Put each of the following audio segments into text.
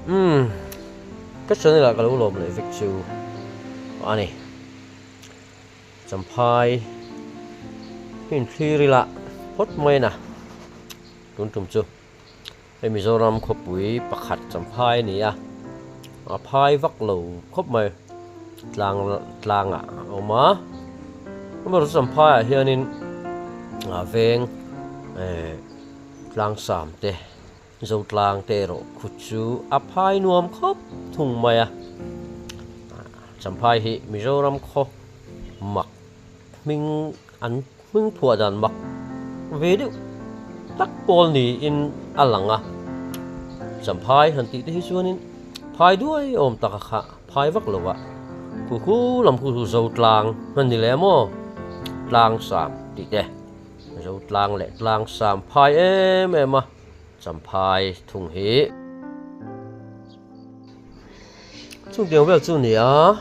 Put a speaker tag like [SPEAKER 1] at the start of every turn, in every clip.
[SPEAKER 1] Umm ka channel ah ka lo lawm leh vek chu a ni. Champhai hi inthlir ila phawt mai na tun tum chu hei Mizoram khawpui pakhat Champhai a ni a, a phai vak lo khawp mai tlang tlangah a awm a, amaherawhchu Champhai ah hianin veng eh tlangsam te. Zotlang te erawh khu chu a phai nuam khawp thung mai a, Champhai hi Mizoram khaw mak hming an hming phuah dan mak ve deuh tak pawl niin a lang a, Champhai han tih te hi chuanin phai duai awm tak a kha phai vak lo a, khu khu lam khu chu Zotlang a ni leh maw Tlangsam tih te. Zo tlang leh tlang sam phai em em a, champhai thung hi. Chung tiang vel chu ni a,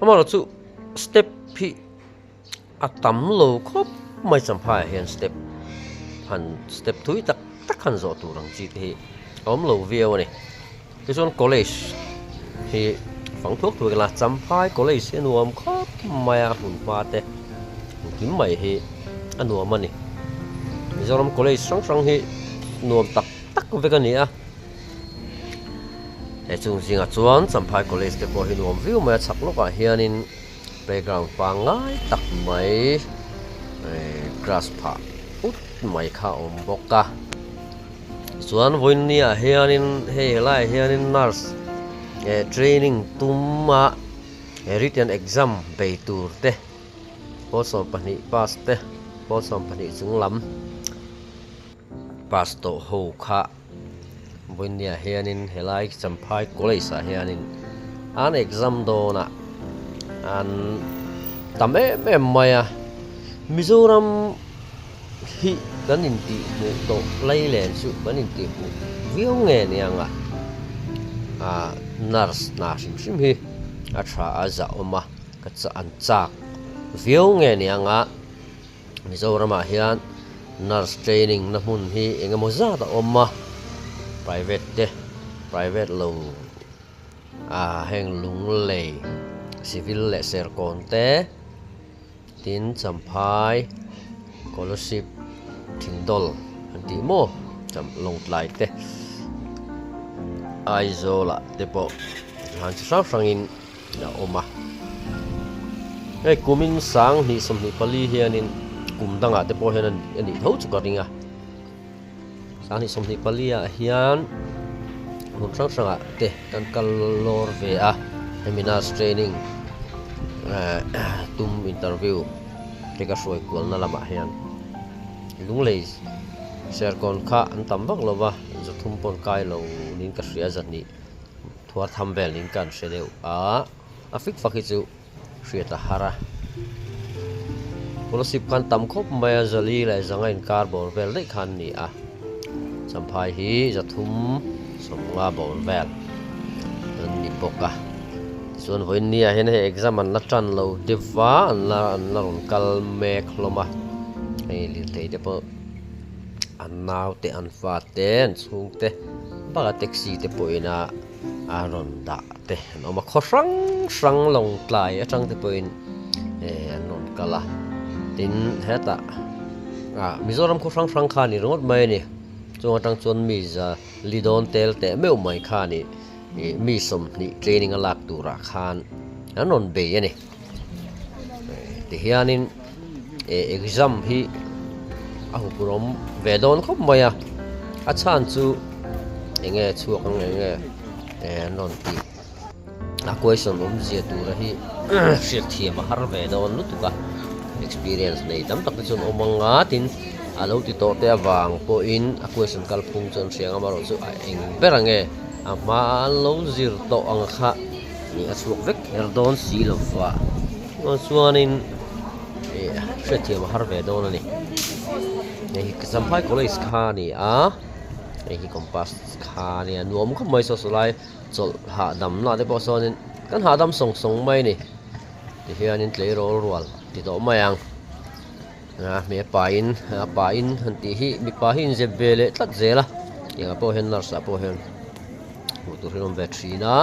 [SPEAKER 1] amaherawh chu step hi a tam lo khawp mai champhai ah hian step han step thui tak tak han zawh tur ang chi te hi a awm lo viau a ni. Tichuan college hi fang thuak thuak ila Champhai college hi a nuam khawp mai a hmun hma te engkim mai hi a nuam a ni. Mizoram college hrang hrang hi nuam tak tak vek a ni a, he chung zingah chuan Champhai college te pawh hi nuam viau mai a chhak lawkah hianin playground pangngai tak mai grass phah ut mai kha a awm bawk a. Chuan vawinia hianin hei helaiah hianin nurse eh training tuma written exam bei tur te pawl 12 pass te pawl 12 chung lam pass tawh ho kha vawinia hianin helai Champhai college ah hianin an exam dawn a an tam em em mai a Mizoram. Hi kan intihhmuh tawh lailen chu kan intihhmuh viau nge niang a, ah nurse hna hrim hrim hi a tha a zahawm a, ka an chak viau nge niang a, Mizoramah hian nurse training na hmun hi eng emaw zat a awm a, private te private lo ah heng lunglei civil leh serkawn te. Tin, Champhai, Kolasib, Thingdawl an tih maw? Cham Lawngtlai te, Aizawlah te pawh han chi hrang hrangin a awm a. Hei kumin sang hnih 24 hianin kum dangah te pawh hian a nih tho chu ka ring a. Sang hnih 24 ah hian hmun hrang hrangah te kan kal lawr ve a, hemi nurse training tum interview te ka hruai kualna lamah hian Lunglei Serkawn kha an tam vak lo va, zathum pawn kai lo niin ka hria zahnih thuar tham vel niin ka han hre deuh a, a fik fak hi chu. Hriat a har a. Kolasib khan tam khawp mai a, Zali leh Zanga inkar bawr vel daih khan a ni a. Champhai hi 300 sawmnga bawr vel an ni bawk a. Tichuan vawiin ni ah hian hei exam an la tan lo deuh va, an la an la rawn kal mek hlawm a. Hei lirthei te pawh an nau te an fa te an chhung te bakah taxi te pawhin a. A rawn dah te an awm a, khaw hrang hrang lawng tlai atang te pawhin eh an rawn kal a, tin hetah ah Mizoram khaw hrang hrang kha a ni ringawt mai a ni, chung atang chuan mi za li dawn tel teh meuh mai kha a ni ih mi 20 training a lak turah khan an rawn bei a ni, tihianin eh exam hi a huphurhawm ve dawn khawp mai a, a chhan chu eng nge chhuak ang eng nge eh an rawn tih a question awmzia tura hi hriat thiam a har ve dawn lutuk a, experience nei tam tak te chuan awm ang a tin a lo ti tawh te avang pawhin a question kalphung chuan hria ang amaherawhchu a eng ber ang nge a hma an lo zir tawh ang kha ih a chhuak vek kher dawn si lo va chuanin ih hriatthiam a har ve dawn a ni hei hi Champhai college kha a ni a hei hi compass kha a nia nuam khawp mai saw sawlai chawlh hahdam lah te pawh sawnin kan hahdam sawng sawng mai a ni tihianin tleirawl rual ti tawh mai ang a hmel pain a pain han tih hi mipa hi inzep ve leh tlat zel a. Tiangah pawh hian nurse ah pawh hian hmuh tur hi an awm ve thin a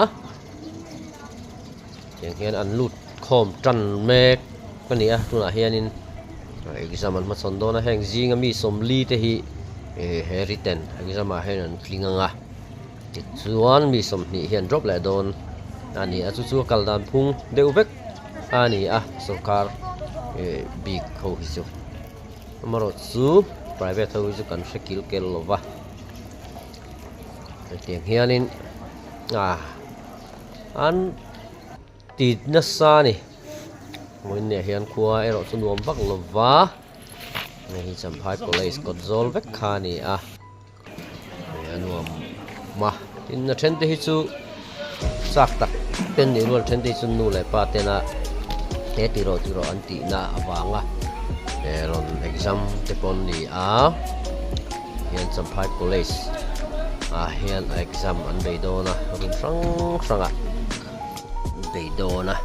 [SPEAKER 1] tiang hian an lut khawm tan mek a ni a tunah hianin exam an hmachhawn dawn a heng zinga mi sawmli te hi he written exam ah hian an tling ang a tichuan mi sawmhnih hi an drop leh dawn a ni a chu chu a kal dan phung deuh vek a ni a sorkar bik ho hi chu. Amaherawhchu private ho hi chu kan hre kil kel lo va hetiang hianin ah an ti nasa a ni vawiinah hian khua erawh chu nuam vak lo va hei hi Champhai college kawt zawl vek kha a ni a. A nuam a tin a then te hi chu chak tak ten nih rual then te hi chu nu leh pa tena he ti rawh ti rawh an tih na avanga rawn exam te pawh an ni a hian Champhai college ah hian a exam an bei dawn a room hrang hrang ah an bei dawn a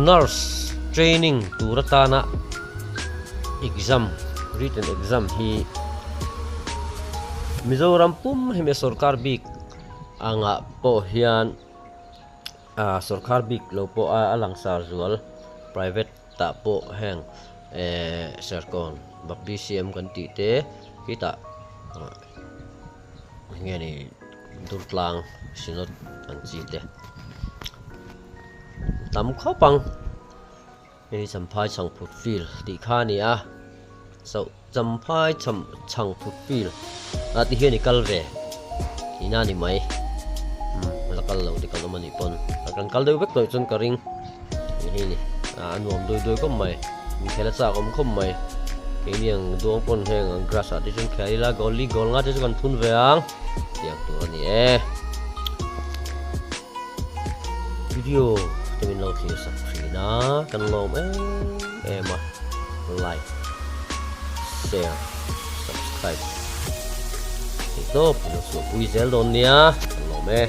[SPEAKER 1] nurse training tur atana exam written exam hi Mizoram pum hemi sorkar bik angah pawh hian ah sorkar bik lo pawh a langsar zual private tah pawh heng eh serkawn B C M kan tih te khitah enge ni Durtlang Synod ang chi te tam khawp ang hei hi Champhai Chhangphut field tih kha a ni a so Champhai chham Chhangphut field ah ti hian i kal ve tihna a ni mai umm la kal lo te kan awm a nih pawn a kan kal deuh vek tawh chuan ka ring hei ni a nuam dui dui khawp mai inkhel a chak awm khawp mai keini ang duang pawn heng ang grass ah te chuan khel ila goal li goal nga te chu kan thun ve ang tiang tur a ni e video te min lo thlir sak thin a kan lawm em em a like share subscribe theih tawp in lo chhuahpui zel dawn nia kan lawm e.